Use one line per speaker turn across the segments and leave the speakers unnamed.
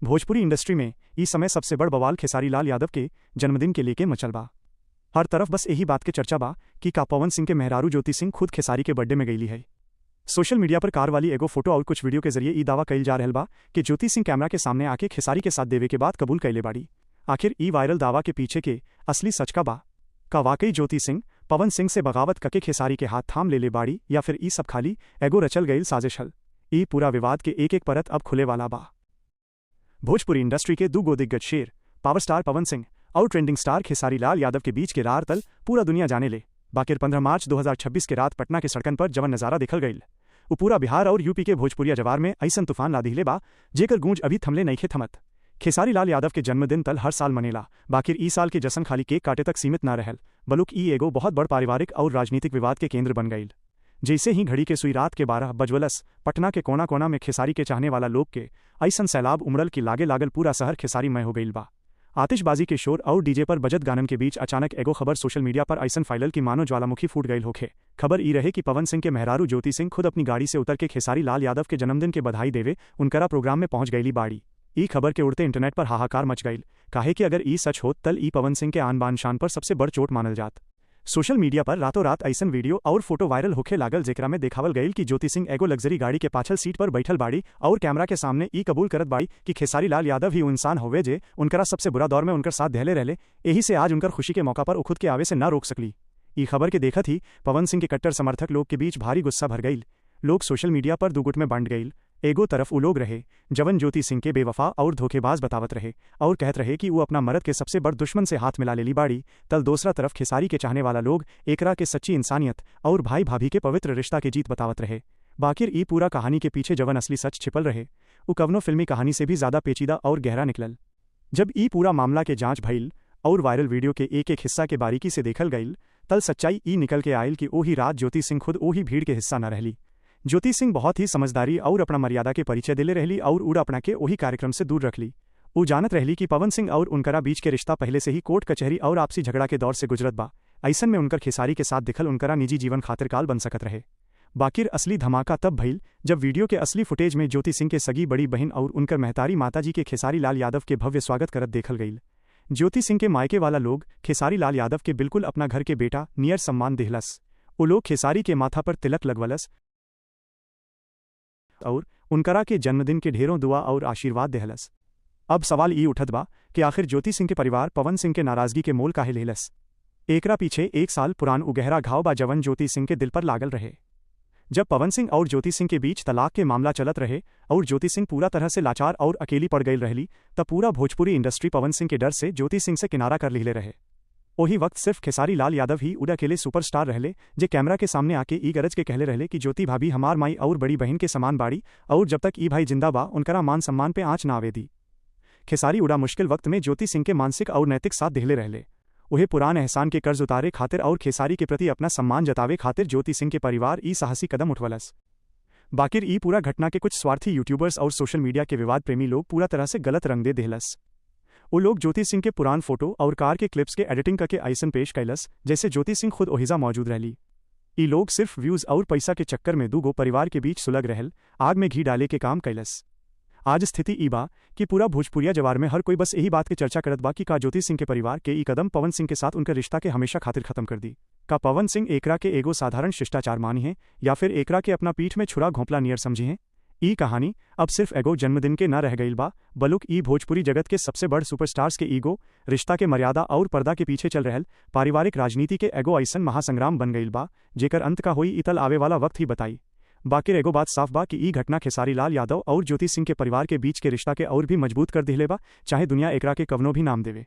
Bhojpuri industry में ई समय सबसे बड़ बवाल खेसारी लाल यादव के जन्मदिन के लेके मचल बा। हर तरफ बस यही बात के चर्चा बा कि का पवन सिंह के मेहरारू ज्योति सिंह खुद खेसारी के बर्थडे में गईली है। सोशल मीडिया पर कार वाली एगो फोटो और कुछ वीडियो के जरिए ई दावा कइल जा रहल बा कि ज्योति सिंह कैमरा के सामने आके खेसारी के साथ देवे के बाद कबूल कैले बाड़ी। आखिर ई वायरल दावा के पीछे के असली सच का बा? का वाकई ज्योति सिंह पवन सिंह से बगावत कके खेसारी के हाथ थाम ले ले बाड़ी या फिर ई सब खाली एगो रचल गईल साजिश हल? ई पूरा विवाद के एक एक परत अब खुले वाला बा। भोजपुरी इंडस्ट्री के दू गो दिग्गज शेर पावर स्टार पवन सिंह और ट्रेंडिंग स्टार खेसारी लाल यादव के बीच के रार तल पूरा दुनिया जाने ले। बाकिर 15 मार्च 2026 के रात पटना के सड़कन पर जवन नजारा देखल गईल वो पूरा बिहार और यूपी के भोजपुरिया जवार में ऐसन तूफान ला दिहले बा जेकर गूंज अभी थमले नईखे थमत। खेसारी लाल यादव के जन्मदिन तल हर साल मनेला, बाकिर ई साल के जश्न खाली केक काटे तक सीमित ना रहल, बलुक ई एगो बहुत बड़ पारिवारिक और राजनीतिक विवाद के केंद्र बन गईल। जैसे ही घड़ी के सुई रात के 12 बजवलस, पटना के कोना कोना में खेसारी के चाहने वाला लोग के ऐसन सैलाब उमड़ल की लागे लागल पूरा शहर खेसारी मय हो गईल बा। आतिशबाजी के शोर और डीजे पर बजत गानन के बीच अचानक एगो खबर सोशल मीडिया पर ऐसन फैलल कि मानो ज्वालामुखी फूट गईल होखे। खबर ई रहे कि पवन सिंह के मेहरारू ज्योति सिंह खुद अपनी गाड़ी से उतर के खेसारी लाल यादव के जन्मदिन के बधाई देवे उनकरा प्रोग्राम में पहुंच गईली बाड़ी। ई खबर के उड़ते इंटरनेट पर हाहाकार मच गईल, काहे कि अगर ई सच होत तल ई पवन सिंह के आन बान शान पर सबसे बड़ चोट मानल जात। सोशल मीडिया पर रातों रात ऐसन वीडियो और फोटो वायरल होखे लागल जेकरा में देखावल गईल कि ज्योति सिंह एगो लग्जरी गाड़ी के पाछल सीट पर बैठल बाड़ी और कैमरा के सामने ई कबूल करत बाड़ी कि खेसारी लाल यादव ही इंसान होवे जे उनकरा सबसे बुरा दौर में उनकर साथ दहले रहले, एही से आज उनकर खुशी के मौका पर उ खुद के आवे से न रोक सकली। ई खबर के देखत ही पवन सिंह के कट्टर समर्थक लोग के बीच भारी गुस्सा भर गईल। लोग सोशल मीडिया पर दो गुट में बंट गईल। एगो तरफ उ लोग रहे जवन ज्योति सिंह के बेवफा और धोखेबाज बतावत रहे और कहत रहे कि वो अपना मर्द के सबसे बड़ दुश्मन से हाथ मिला लेली बाड़ी, तल दूसरा तरफ खेसारी के चाहने वाला लोग एकरा के सच्ची इंसानियत और भाई भाभी के पवित्र रिश्ता के जीत बतावत रहे। बाकिर ई पूरा कहानी के पीछे जवन असली सच छिपल रहे उ कवनो फिल्मी कहानी से भी ज्यादा पेचीदा और गहरा निकलल। जब ई पूरा मामला के जांच भइल और वायरल वीडियो के एक एक हिस्सा के बारीकी से देखल गईल तल सच्चाई ई निकल के आयल कि ओही रात ज्योति सिंह खुद ओही भीड़ के हिस्सा न रहली। ज्योति सिंह बहुत ही समझदारी और अपना मर्यादा के परिचय दिले रहली और उड़ अपना के वही कार्यक्रम से दूर रखली। वो जानत रहली कि पवन सिंह और उनकरा बीच के रिश्ता पहले से ही कोर्ट कचहरी और आपसी झगड़ा के दौर से गुजरत बा। ऐसन में उनकर खेसारी के साथ दिखल उनकरा निजी जीवन खातिर काल बन सकत रहे। बाकिर असली धमाका तब भइल जब वीडियो के असली फुटेज में ज्योति सिंह के सगी बड़ी बहन और उनकर महतारी माताजी के खेसारी लाल यादव के भव्य स्वागत करत देखल गईल। ज्योति सिंह के मायके वाला लोग खेसारी लाल यादव के बिल्कुल अपना घर के बेटा नियर सम्मान दिहलस। वो लोग खेसारी के माथा पर तिलक लगवलस और उनकरा के जन्मदिन के ढेरों दुआ और आशीर्वाद देहलस। अब सवाल ई उठत बा कि आखिर ज्योति सिंह के परिवार पवन सिंह के नाराजगी के मोल काहे लेहलस? एकरा पीछे एक साल पुरान उ गहरा घाव बा जवन ज्योति सिंह के दिल पर लागल रहे। जब पवन सिंह और ज्योति सिंह के बीच तलाक के मामला चलत रहे और ज्योति सिंह पूरा तरह से लाचार और अकेली पड़ गई रहली, तब पूरा भोजपुरी इंडस्ट्री पवन सिंह के डर से ज्योति सिंह से किनारा कर लिहले रहे। ओही वक्त सिर्फ खेसारी लाल यादव ही उड़ा अकेले सुपरस्टार रहले जे कैमरा के सामने आके ई गरज के कहले रहले कि ज्योति भाभी हमार माई और बड़ी बहन के समान बाड़ी और जब तक ई भाई जिंदा बा उनकरा मान सम्मान पे आँच ना आवे दी। खेसारी उड़ा मुश्किल वक्त में ज्योति सिंह के मानसिक और नैतिक साथ दिहले रहले। उहे पुरान एहसान के कर्ज उतारे खातिर और खेसारी के प्रति अपना सम्मान जतावे खातिर ज्योति सिंह के परिवार ई साहसी कदम उठवलस। बाकिर ई पूरा घटना के कुछ स्वार्थी यूट्यूबर्स और सोशल मीडिया के विवाद प्रेमी लोग पूरा तरह से गलत रंग दे देहलस। वो लोग ज्योति सिंह के पुरान फोटो और कार के क्लिप्स के एडिटिंग करके ऐसन पेश कैलस जैसे ज्योति सिंह खुद ओहिजा मौजूद रहली। ई लोग सिर्फ व्यूज और पैसा के चक्कर में दूगो परिवार के बीच सुलग रहल आग में घी डाले के काम कैलस। आज स्थिति ई बा कि पूरा भोजपुरिया जवार में हर कोई बस यही बात की चर्चा करत बा कि का ज्योति सिंह के परिवार के ई कदम पवन सिंह के साथ उनका रिश्ता के हमेशा खातिर खत्म कर दी। का पवन सिंह एकरा के एगो साधारण शिष्टाचार मानी है या फिर एकरा के अपना पीठ में छुरा घोंपला नियर समझी है? ई कहानी अब सिर्फ एगो जन्मदिन के न रह गईल बा, बलुक ई भोजपुरी जगत के सबसे बड़ सुपरस्टार्स के ईगो, रिश्ता के मर्यादा और पर्दा के पीछे चल रहल पारिवारिक राजनीति के एगो ऐसन महासंग्राम बन गईल बा जेकर अंत का होई इतल आवे वाला वक्त ही बताई। बाकी एगो बात साफ बा कि ई घटना खेसारी लाल यादव और ज्योति सिंह के परिवार के बीच के रिश्ता के और भी मजबूत कर दिहले बा, चाहे दुनिया एकरा के कवनो भी नाम देवे।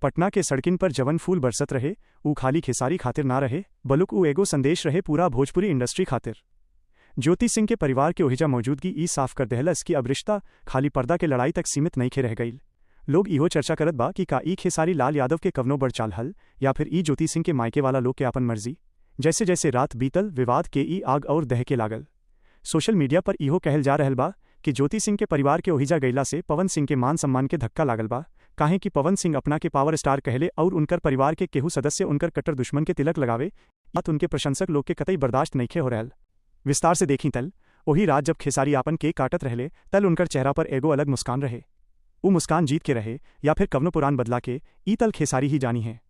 पटना के सड़किन पर जवन फूल बरसत रहे ऊ खाली खेसारी खातिर ना रहे, बलुक ऊ एगो संदेश रहे पूरा भोजपुरी इंडस्ट्री खातिर। ज्योति सिंह के परिवार के ओहिजा मौजूदगी ई साफ कर दहलस कि अब रिश्ता खाली पर्दा के लड़ाई तक सीमित नहीं खे रह गई। लोग इहो चर्चा करत बा कि का ई खेसारी लाल यादव के कवनो बड़ चाल हल या फिर ई ज्योति सिंह के मायके वाला लोग के अपन मर्जी। जैसे जैसे रात बीतल विवाद के ई आग और दहके लागल। सोशल मीडिया पर इहो कहल जा रहल बा कि ज्योति सिंह के परिवार के ओहिजा गईला से पवन सिंह के मान सम्मान के धक्का लागल बा, काहे कि पवन सिंह अपना के पावर स्टार कहले और उनकर परिवार के केहू सदस्य उनकर कट्टर दुश्मन के तिलक लगावे बात उनके प्रशंसक लोग के कतई बर्दाश्त नईखे हो रहल। विस्तार से देखी तल ओही रात जब खेसारी आपन केक काटत रहले, तल उनकर चेहरा पर एगो अलग मुस्कान रहे। ऊ मुस्कान जीत के रहे या फिर कवनो पुरान बदला के, ई तल खेसारी ही जानी है।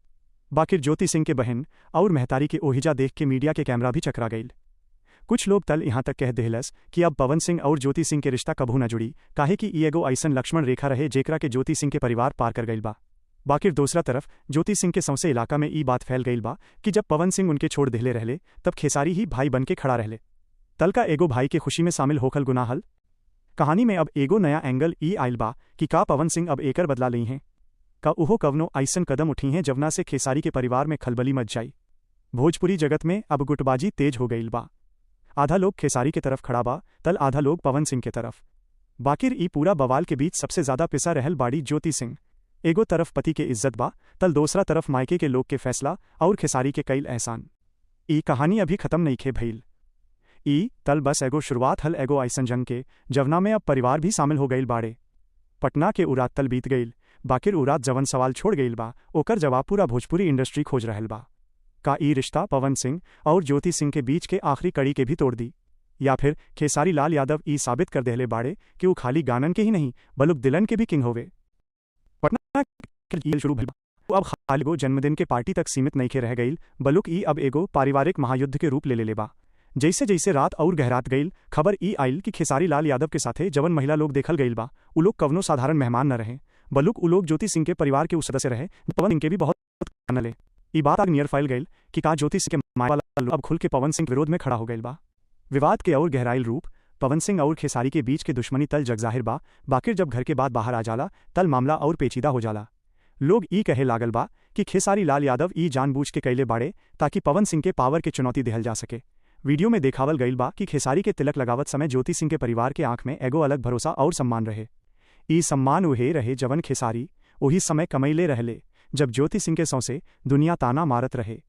बाकिर ज्योति सिंह के बहन और महतारी के ओहिजा देख के मीडिया के कैमरा भी चकरा गईल। कुछ लोग तल यहाँ तक कह देहलस कि अब पवन सिंह और ज्योति सिंह के रिश्ता कभू न जुड़ी, काहे कि ई एगो ऐसन लक्ष्मण रेखा रहे जेकरा के ज्योति सिंह के परिवार पार कर गईल बा। बाकिर दूसरा तरफ ज्योति सिंह के सौंसे इलाका में ई बात फैल गईल बा कि जब पवन सिंह उनके छोड़ देहले रहले, तब खेसारी ही भाई बन के खड़ा रहले। तल का एगो भाई के खुशी में शामिल होखल गुनाहल। कहानी में अब एगो नया एंगल ई आइल बा कि का पवन सिंह अब एकर बदला ली हैं? का उहो कवनो ऐसन कदम उठी हैं जवना से खेसारी के परिवार में खलबली मच जाई? भोजपुरी जगत में अब गुटबाजी तेज हो गईल बा। आधा लोग खेसारी के तरफ खड़ा बा, तल आधा लोग पवन सिंह के तरफ। बाकिर ई पूरा बवाल के बीच सबसे ज्यादा पिसा रहल बाड़ी ज्योति सिंह। एगो तरफ पति के इज्जत बा, तल दूसरा तरफ मायके के लोग के फैसला और खेसारी के कईल एहसान। ई कहानी अभी खत्म नहीं खे भइल। ई तल बस एगो शुरुआत हल एगो ऐसन जंग के जवना में अब परिवार भी शामिल हो गईल बाड़े। पटना के उ रात तल बीत गईल, बाकिर उ रात जवन सवाल छोड़ गईल बा, ओकर जवाब पूरा भोजपुरी इंडस्ट्री खोज रहल बा। का ई रिश्ता पवन सिंह और ज्योति सिंह के बीच के आखिरी कड़ी के भी तोड़ दी, या फिर खेसारी लाल यादव ई साबित कर देहले बाड़े कि वो खाली गानन के ही नहीं बलुक दिलन के भी किंग होवे? पटना के शुरू भइल बा। अब खाली एगो जन्मदिन के पार्टी तक सीमित नहीं रह गईल, बलुक ई अब एगो पारिवारिक महायुद्ध के रूप ले ले बा। जैसे जैसे रात और गहरात गईल, खबर ई आइल कि खेसारी लाल यादव के साथे जवन महिला लोग देखल गईल बा, उ लोग कवनो साधारण मेहमान न रहे, बलुक उ लोग ज्योति सिंह के परिवार के उ सदस्य रहे पवन सिंह के भी बहुत ले। ई बात आग नियर फैल गईल कि का ज्योति सिंह के my वाला अब खुल के पवन सिंह के विरोध में खड़ा हो गईल बा। विवाद के और गहराइल रूप पवन सिंह और खेसारी के बीच के दुश्मनी तल जगजाहिर बा, बाकिर जब घर के बाद बाहर आ जाला, तल मामला और पेचीदा हो जाला। लोग ई कहे लागल बा कि खेसारी लाल यादव ई जानबूझ के कैले बाड़े ताकि पवन सिंह के पावर के चुनौती देहल जा सके। वीडियो में देखावल गईल बा कि खेसारी के तिलक लगावत समय ज्योति सिंह के परिवार के आंख में एगो अलग भरोसा और सम्मान रहे। ई सम्मान उहे रहे जवन खेसारी ओही समय कमैले रहले जब ज्योति सिंह के सौंसे दुनिया ताना मारत रहे।